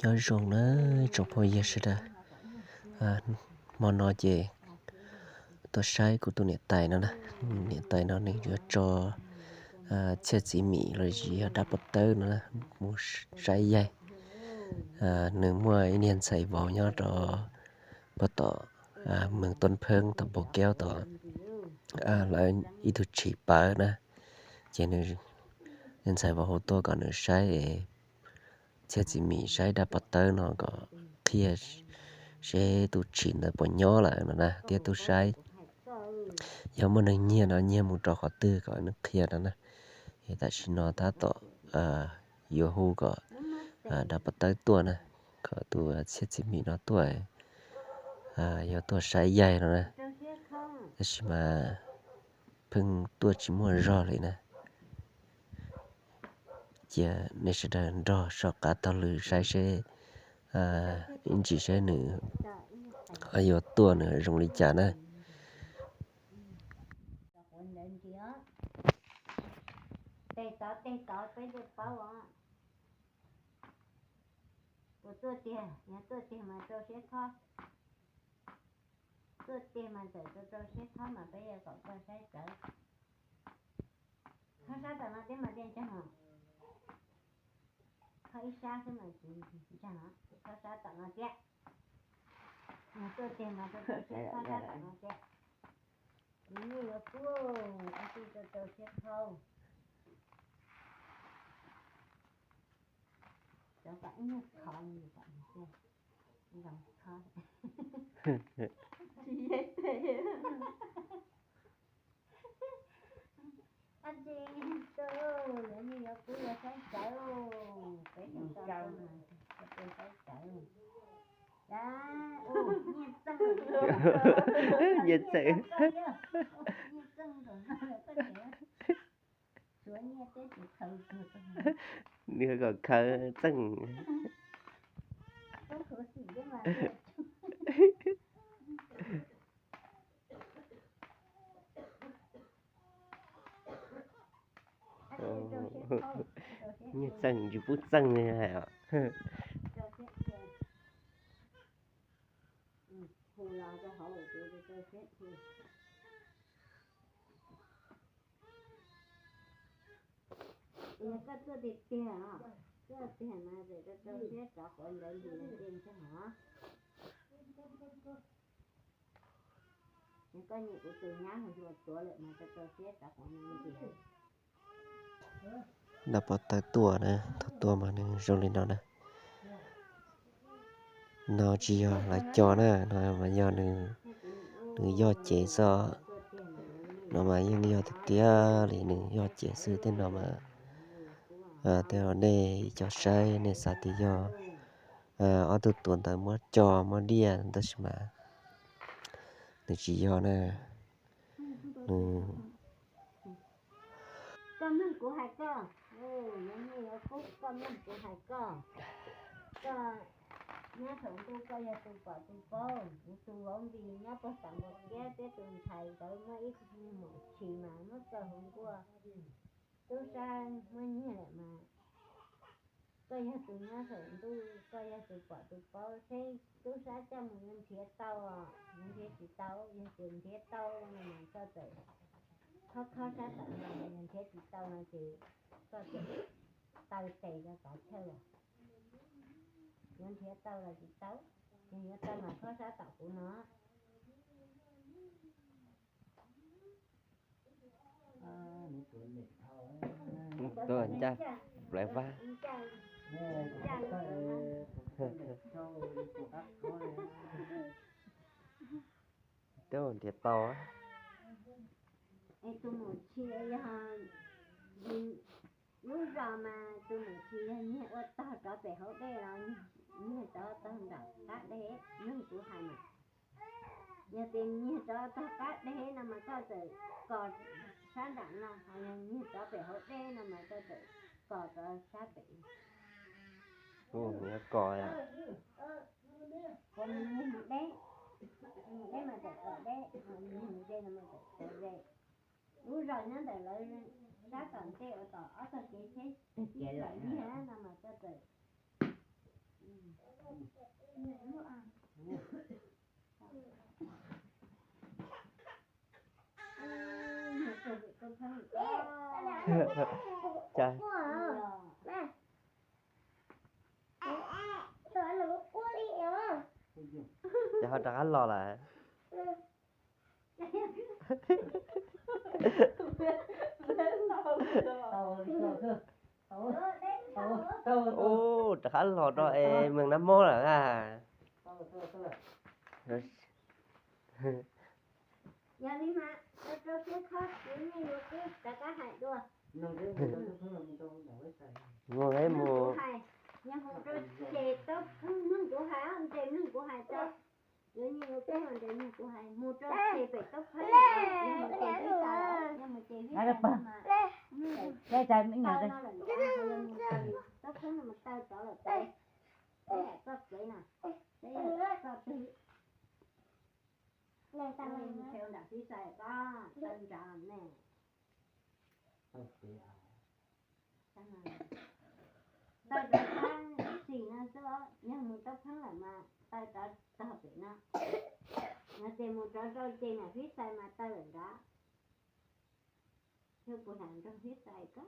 Nyob zoo na tsoom phooj ywg sawv daws, hmo no ces tuaj saib kuv tus niam tais no na. Niam tais no nws yuav tso txhiaj txiv mim los sis yog dab pov tawb no na mus saib yaig. Nws muaj ib niag ntxhais vauv nyob rau pem tom Moos Tooj Pheeb tom Npau Keub tom lawv ib tug tshis pawv na, ces nws ntxhais vauv hu tuaj kom nws saib txhiaj txiv mim, saib dab pov tawb no kom qhia seb tus tshis ntawd puas nyob lawm no na, thiab tuaj saib yog muaj neeg nyiag no nyiag mus rau qhov twg kom nws qhia no na. Es tam sim no tab tom yuav hu kom dab pov tawb tuaj na, kom tus txhiaj txiv mim no tuaj, yuav tuaj saib yaig no na. Tab sis mas pheej tuaj tsis muaj zog li na. Cia nej sawv daws nrog soj qab taug lw saib seb ib ntsis saib nws ho yuav tuaj nws zoo li cas na. Tes tod tes tod peb thiaj paub os. Puas tuaj tiag? Yog tuaj tiag mas rau siab khob. Tuaj tiag mas txawm rau rau siab khob mas peb yuav kom koj saib txawv. Khob sab tom no thiab mas thiaj ntseeg os. Khob ib sab xwb mas tsis ntseeg os, khob sab tom no thiab. Yog tuaj tiag mas rau rau siab khob sab tom no thiab. Kuv yeej yuav kub, ua txij rau rau siab khob. Cov kom ib nyuag khov li kom nws thiaj zoo khob. Tsis yeej tes. Ab tsi, yuav nyiaj yuav kub yuav saib sawv, peb tsis tau saib sawv. Nyiaj txeeg, nyiaj txeeg, nyiaj txeeg, suav nyiaj teb tus khaws, nws kom khaws txeeg. Nyiaj txeeg, yus pub txeeg li hais os. Yog koj tuaj tiag tiag, tuaj tiag mas rau rau siab rov quav ntawv ntsis thiaj ntseeg os. Yog koj nyiam kuv tus nyab hluas tuav lawm mas rau rau siab rov quav ntawv ntsis. Dab pov tawb tuaj na, thaum tuaj mas nws zoo li no na. No tsis yog lawv co na, no mas yog nws yoj cev xwb. No mas yeej yog tiag tiag li, nws yoj cev xwb. Tej no mas tej nej cov saib nej xav tias yog ob tug tuav ntawv muab co muab diaj, tab sis mas nws tsis yog na. Nws Koj mloog kuv hais koj, yuav nyiaj yuav kub koj mloog kuv hais koj. Koj nyob saum ntuj koj yog tus pom tus paub, kuv tus vauv Npis nyob puag tom Npau Kiab, peb tus ntxhais ntawd muaj ib tug muam tshis mas muab txawj hu nkuaj. Tub sab muab nyiag lawm mas koj yog tus nyob saum ntuj, koj yog tus pom tus paub, seb tub sab coj mus yuav nrhiav tau, yuav nrhiav tsis tau. Yog tias nrhiav tau no mas koj txawm khob khob sab tom no, yog nrhiav tsis tau no ces koj txawm taw tes rau kav chawj os. Yuav nrhiav tau los tsis tau, yog yuav tau mas khob sab tom kuv no. Tuaj ncaj plawv vab. Tuaj nrhiav tau. Es tus muam tshis yog, lub zos mas tus muam tshis yog nyiag ua tog rov pem hauv dej los nyiag rov tog nram qab dej, yog kuv hais mas. Yog tias nyiag rov tog qab dej no mas koj txawm kos sab nram no, ho yog nyiag rov pem hauv dej no mas koj txawm kos rov sab pem. Kos nws nyiag mus deb, mus deb mas txawm kos deb, ho nws nyiag mus ze no mas txawm kos ze. Lub zos nyob ntawm lawv sab tom ntej uas tom ob tog kev tsheb tib lawm nyiag no mas koj txawm Ces ho rov qab los lawm. Ub, rov qab los rau es meem nab mob lawm a. Yog li mas rau siab kho, yuav nyiaj yuav kub rov qab hais dua. Mus, mus, yog mus rau ces tau mloog kuv hais, ntes mloog kuv hais tau. Yuav nyiaj yuav kub ntes mloog kuv hais, mus rau ces pem Toob Pheeb, yog mus ces Vib Xais, yog mus ces Vib Xais mas tau no lawm, yog mus ces Toob Pheeb no mas taw rov lawm pem, txoj kev no, txoj twg, nram Vib Xais ko, taw nrad ne. Taw rov qab ib xis no xwb, yog mus Toob Pheeb lawm mas taw rov txog pem no. Yog tias mus rov rau ces nram Vib Xais mas taw lawm nrad. Yog puas lam nroog Vib Xais ko,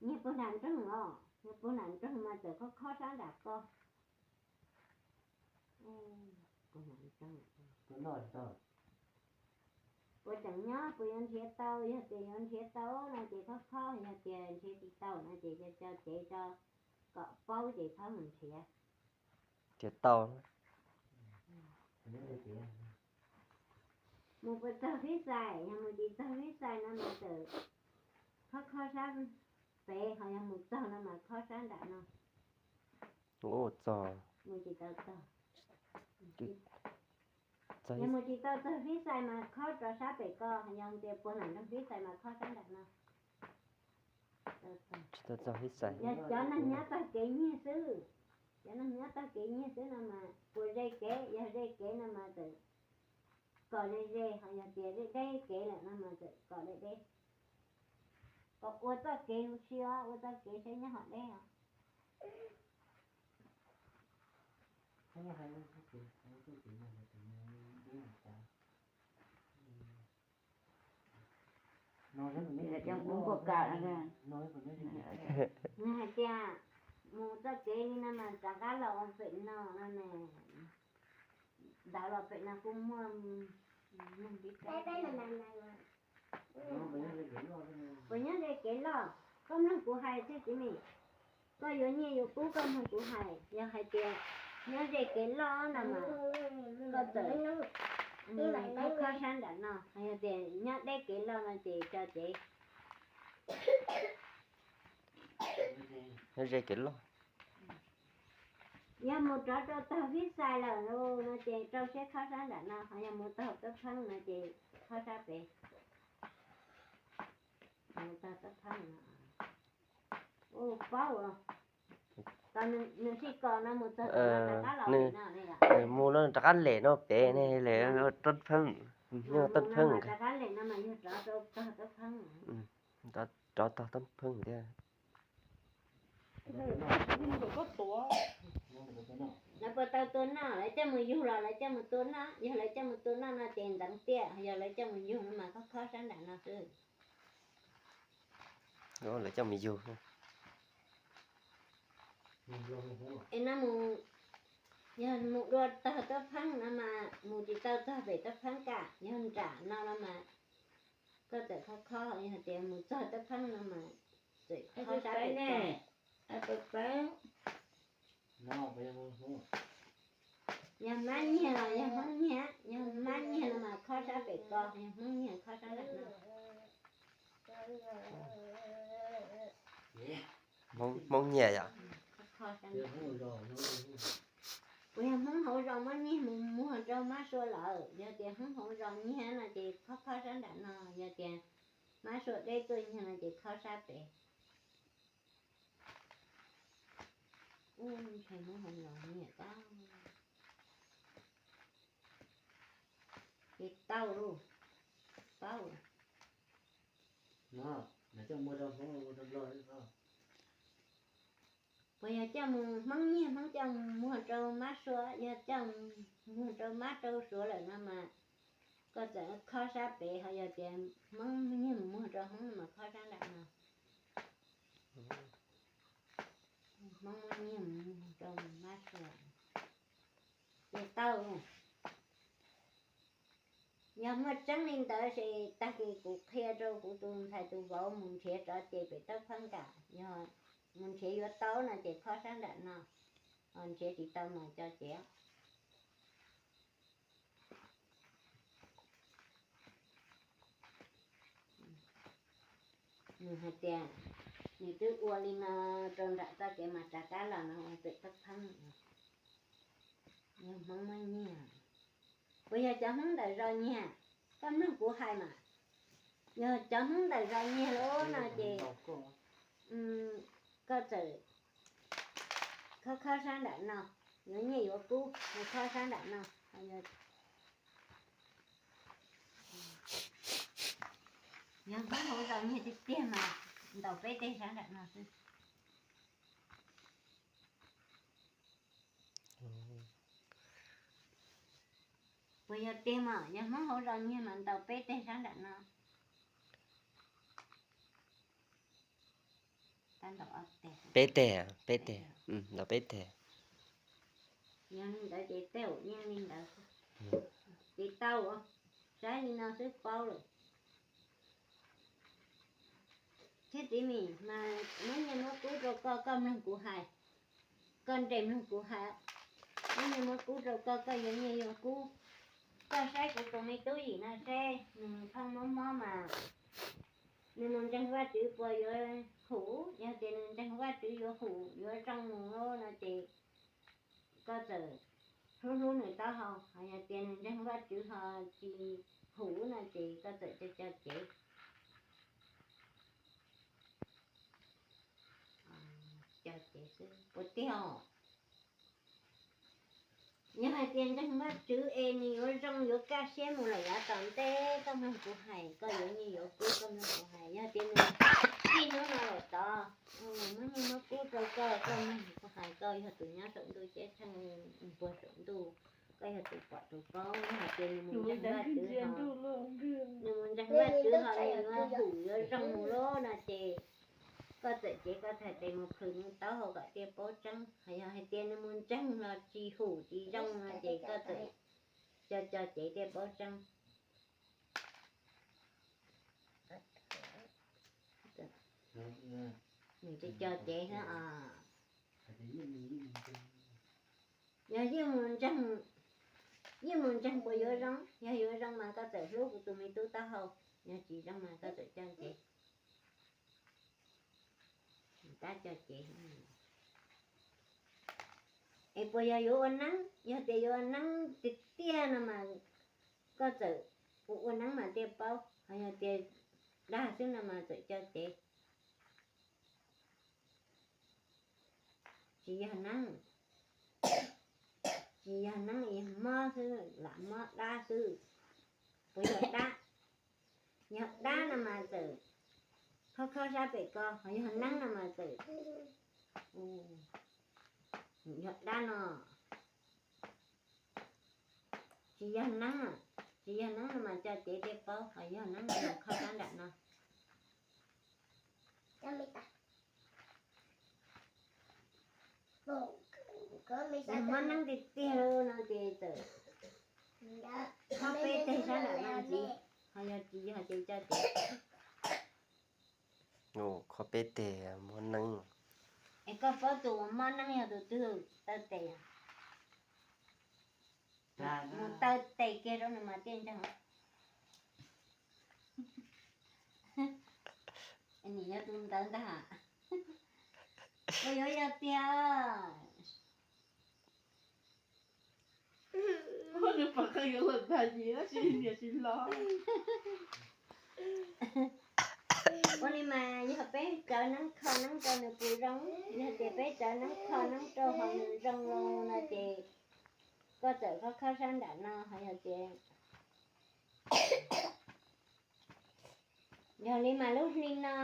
nyiag puas lam nroog os, nyiag puas lam nroog mas txawm khob khob sab nram ko. Puas tseem nyob, puas yuav nrhiav tau, yog tias yuav nrhiav tau no ces khob khob, yog tias nrhiav tsis tau no ces co cev tso kom paub ces txhob mus nrhiav. Nrhiav tau. Mus puas txog Vib Xais, yog mus tsis txog Vib Xais no mas txawm khob khob sab pem, ho yog mus txog no mas khob sab nram no. Mus tsis tau txog. Yog mus tsis tau txog Vib Xais mas khob rov sab pem ko, yog tias puag nram nroog Vib Xais mas khob sab nram no. Tsis tau txog Vib Xais. Yog cov neeg nyob tog kev nyiag xwb, cov neeg nyob tog kev nyiag xwb no mas puas ze kev, yog ze kev no mas txawm kom ze ze, ho yog tias deb deb kev lawm no mas txawm kom deb deb. Kom ua txoj kev huv si os, ua txoj kev saib nyob hom deb os. Nws hais tias mus txoj kev li no mas rov qab los ua pem no no ne. Ntawd los pem no kuj muaj neeg li cas. Puas nyob ze kev loj, koj mloog kuv hais xwb txiv Mim. Koj yuav nyiaj yuav kub koj mloog kuv hais, yog hais tias nyob ze kev loj no mas koj txawm khob khob sab nram no, yog tias nyob deb kev loj no ces co cev. Nyob ze kev loj. Yog mus rov rau tog Vib Xais lawm no ces rau siab khob sab nram no, ho yog mus tog Toob Pheeb no ces khob sab pem. Mus tog Toob Pheeb no. Ua paub, nws sij kos no mus txog tom no rov qab los pem no ne yom. Mus no rov qab lem no pem ne, lem Toob Pheeb, Toob Pheeb. Rov qab lem no mas yog rov rau tog Toob Pheeb. Rov tog Toob Pheeb thiab. Lawv puas tau tua noj, lawv coj mus yug los lawv coj mus tua noj, yog lawv coj mus tua noj no ces ntxeev tiaj, yog lawv coj mus yug no mas khob khob sab nram no xwb. Lawv coj mus yug. Es no mus, yog mus dua tog Toob Pheeb no mas mus tsis tau txog pem Toob Pheeb kam, yog nram no no mas koj txawm khob khob, yog tias mus txog Toob Pheeb no mas txawm khob sab pem ne. Yog Mab nyiag los yog Hmoob nyiag, yog Mab nyiag no mas khob sab pem ko, yog Hmoob nyiag khob sab nram no. Hmoob nyiag yom. Kuv yog Hmoob hauv zos muab nyiag mus muag rau Mab Sua lawm, yog tias Hmoob hauv zos nyiag no ces khob khob sab nram no, yog tias Mab Sua deb tuaj nyiag no ces khob sab pem. Ub, ntshe Hmoob hauv zos nyiag tau. Ces tau lauj, paub. Puas yog coj mus, Hmoob nyiag Hmoob coj mus muag rau mab sua, yog coj mus muag rau mab rau suav lawm no mas koj txawm khob sab pem, ho yog tias Hmoob nyiag mus muag rau Hmoob no mas khob sab nram no. Hmoob muab nyiag mus muag rau mab sua ces tau. Yog muaj tseeb li ntawd ces tag kis kuv qhia rau kuv tus ntxhais tus vauv mus nrhiav rov ces pem toj phab nram, yog mus nrhiav yuav tau no ces khob sab nram no, ho nrhiav tsis tau mas co cev. Nws hais tias nws twb ua li no rau nram txoj kev mas rov qab los no ua pem toj phab. Yog Hmoob muab nyiag, puas yog cov Hmoob ntawm zos nyiag? Koj mloog kuv hais mas, yog cov Hmoob ntawm zos nyiag lawm no ces koj txawm khob khob sab nram no, yuav nyiaj yuav kub, khob sab nram no. Yog Hmoob hauv zos nyiag tiag tiag mas ntaus peb teg sab nram no xwb. Puas yog tiag mas yog Hmoob hauv zos nyiag mas ntaus peb teg sab nram no. Peb teg, peb teg, ntaus peb teg. Yog li ntawd ces tej zaum yeej li ntawd. Tsis tau, saib li no xwb paub lawm. Thiab txiv Mim mas muab nyiaj muab kub rau koj, koj mloog kuv hais. Koj nres mloog kuv hais. Muab nyiaj muab kub rau koj, koj yuav nyiaj yuav kub. Koj saib kuv tus me tub yim no seb nws pheej mob mob mas nws mus ntseeg Vajtswv puas yuav hum. Yog tias nws ntseeg Vajtswv yuav hum yuav zoo mus no ces koj txawm hlub hlub nws taub hau, ho yog tias nws ntseeg Vajtswv ho tsis hum no ces koj txawm co co cev. Co cev xwb puas tiag? Yog hais tias ntseeg Vajtswv es nws yuav zoo yuav kaj siab mus lawm yav tom ntej, koj mloog kuv hais, koj yuav nyiaj yuav kub, koj mloog kuv hais. Yog tias nws txij hnub no lawm tod, muab nyiaj muab kub rau koj, koj mloog kuv hais, koj yog tus nyob saum ntuj ceeb tsheej puag saum ntuj, koj yog tus pom tus paub. Yog hais tias nws mus ntseeg Vajtswv, nws mus ntseeg Vajtswv ho nws yuav hum yuav zoo mus lawm no ces koj txawm cev koj txhais tes mus plhws nws taub hau kom tiaj paub tseeb. Ho yog hais tias nws mus ntseeg los tsis hum tsis zoo no ces koj txawm co co cev tiaj paub tseeb. Nws co co cev xwb os. Yog yeej mus ntseeg, yeej mus ntseeg puas yuav zoo? Yog yuav zoo mas koj txawm hlub kuv tus me tub taub hau, yog tsis zoo mas koj txawm co cev. Tab co cev. Es puas yog yuav ua neeb? Yog tias yuav ua neeb tiag tiag no mas koj txawm ua ua neeb mas thiaj paub, ho yog tias dag xwb no mas txawm co cev. Tsis yog neeb, tsis yog neeb, yog mob xwb, lam mob dab xwb. Puas yog dab? Yog dab no mas txawm khob khob sab pem ko, ho yog neeb no mas txawm, yog dab no. Tsis yog neeb, tsis yog neeb no mas co cev thiaj paub, ho yog neeb no mas khob sab nram no. Yog mob neeb tiag tiag no ces txawm khob peb teg sab nram no ntxiv, ho yog tsis yog ces co cev. Khob peb teg mob neeb. Es koj paub tus uas mob neeb yog tus twg taw tes? Mus taw tes kiag rau nws mas thiaj ntseeg. Nim yog tus ntawd ntag. Puas yuav yog tiag? Nws pom qee yuav luam ntag ces tab sis niam tsis los. Ua li mas yog peb txawv neeb kho neeb rau nws puas zoo? Yog tias peb txawv neeb kho neeb rau ho nws zoo los no ces koj txawm khob khob sab nram no, ho yog tias Yog li mas lub hli no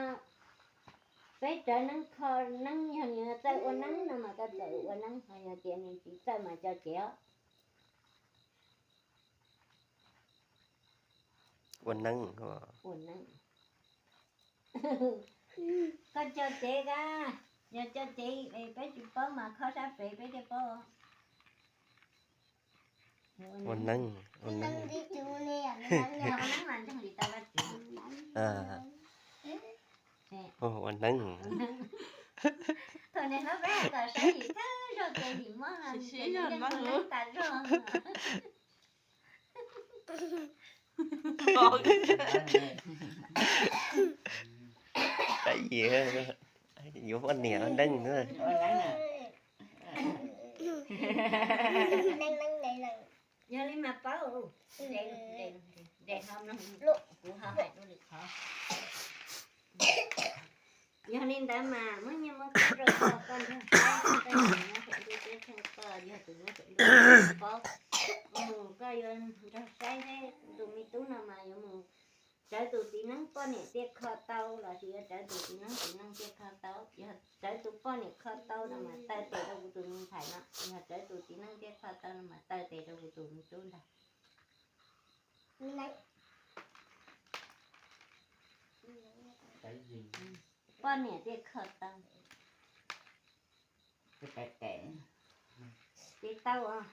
peb rawv neeb kho neeb, yog nws txawj ua neeb no mas koj txawm ua neeb, ho yog tias nws tsis txawj mas tso cev os. Ua neeb, ua neeb. Koj tso cev ka, yog tso cev peb tsis paub mas kho sab pem peb thiaj paub. Ua neeb, ua neeb. Ua neeb mas nrog li tau Vajtswv. Ua neeb. Thaum niam hlob peb hais kom saib yim thawj zaug ces yim mob no, ces yim ua neeb tas zog. Yuav poj niam neeb. Yog li mas paub, kuv ho hais dua lwm qhov. Yog li ntawd mas muab nyiaj muab kub rau koj, koj nrog saib, koj nyob pem ntuj teb chaws koj yog tus nyob pem ntuj paub. Mus koj yuav nrog saib seb tus me tub no mas yuav mus rawv tus txiv neeb poj niam thiaj kho tau los sis yuav rawv tus txiv neeb txiv neeb thiaj kho tau. Yog rawv tus poj niam kho tau no mas taw tes rau kuv tus me ntxhais no, yog rawv tus txiv neeb thiaj kho tau no mas taw tes rau kuv tus me tub ntag. Poj niam thiaj kho tau. Ces tau os.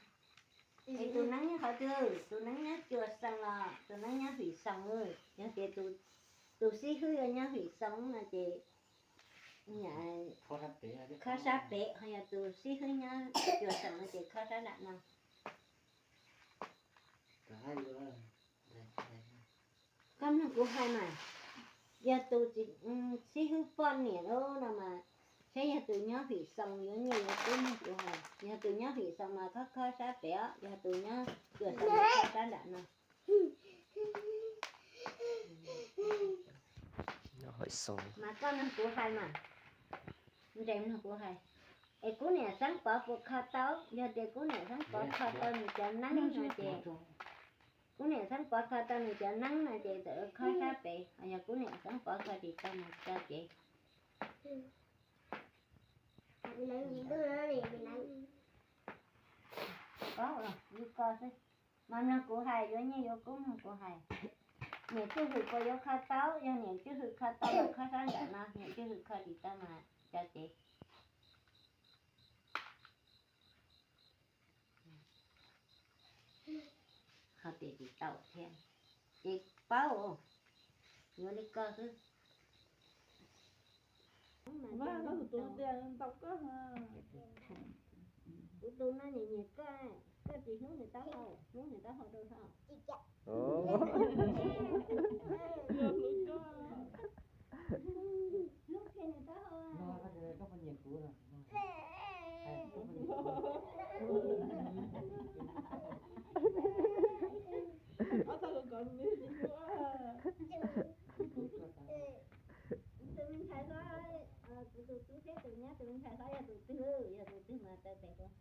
Es tus neeb nyob qhov twg? Tus neeb nyob Cua Xoo los tus neeb nyob Hwm Xoo? Yog tias tus xib hwb yuav nyob Hwm Xoo no ces khob sab pem, ho yog tus xib hwb nyob Cua Xoo no ces khob sab nram no. Koj mloog kuv hais mas, yog tus xib hwb poj niam lawm no mas, saib yog tus nyob Hwm Xoo yuav nyiaj yuav kub, mloog kuv hais, yog tus nyob Hwm Xoo mas khob khob sab pem os, yog tus nyob Cua Xoo mas khob sab nram no. Mas koj mloog kuv hais mas, nres mloog kuv hais. Es Kub Niam Xeeb Pov puas kho tau? Yog tias Kub Niam Xeeb Pov kho tau nws cov neeb no ces, Kub Niam Xeeb Pov kho tau nws cov neeb no ces tawm khob sab pem, ho yog Kub Niam Xeeb Pov kho tsis tau mas tso cev. Paub los li ko xwb. Mas mloog kuv hais, yuav nyiaj yuav kub mloog kuv hais. Niam Tswj Hwm puas yuav kho tau? Yog niam Tswj Hwm kho tau mas khob sab nram no, niam Tswj Hwm kho tsis tau mas tso cev. Ho tias tsis tau thiab. Ces paub, yuav li ko xwb. Kuv tus no nyiam nyiam koj, koj tsis hlub nws taub hau, hlub nws taub hau rau tho. Hlub kiag nws taub hau. Tus me ntxhais hlob, kuv tus tub thiab tus nyab, tus me ntxhais hlob yog tus twg, yog tus twg mas taw tes rau.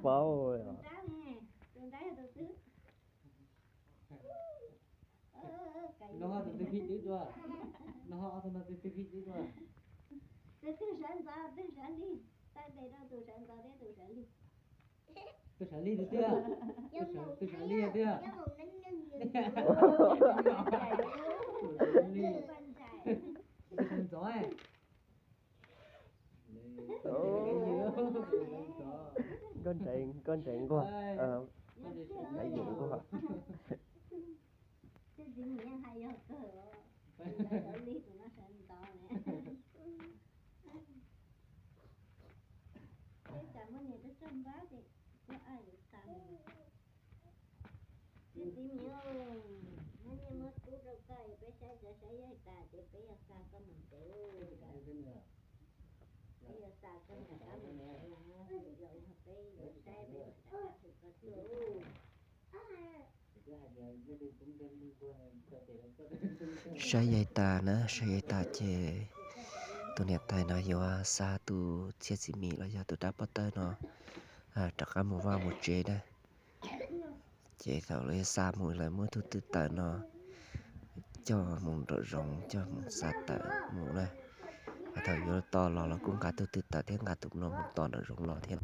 Paub. Tus nrab ne, tus nrab yog tus twg? No ho tus twg phim twb dua, no ho ob tug no tus twg phim twb dua? Tus twg sawv ntxov, tus sawv lig, taw tes rau tus sawv ntxov thiab tus sawv lig. Tus sawv lig tus twg? Tus sawv lig tus twg? Tus sawv lig, tus sawv ntxov. Koj ntseeg, koj ntseeg nquag, ntseeg nquag. Tus txiv nim yeej hais yog kawg, tus sawv lig tus no sawv ntxov ne. Peb tsam muaj niam tub txog npab ces tus a yuav xa. Tus txiv nim, muab nyiaj muab kub rau koj, peb saib cov saib yaig tas ces peb yuav xa koj mus tsev. Peb yuav xa koj mus rov qab mus tsev na, yog peb yuav saib peb mam rov qab hu koj tuaj. Saib yaig tas na, saib yaig tas ces tus niam tais no yuav xa tus txhiaj txiv mis los yog tus dab pov tawb no rov qab mus vaj mus tsev na. Ces thaum lawv xa mus lawv muab tug twj taws no coj mus nraum zoov, coj mus xa tawm mus na. Thaum yuav tos los los kuj nqa tug twj taws thiab nqa tus no mus tos nraum zoov los thiab.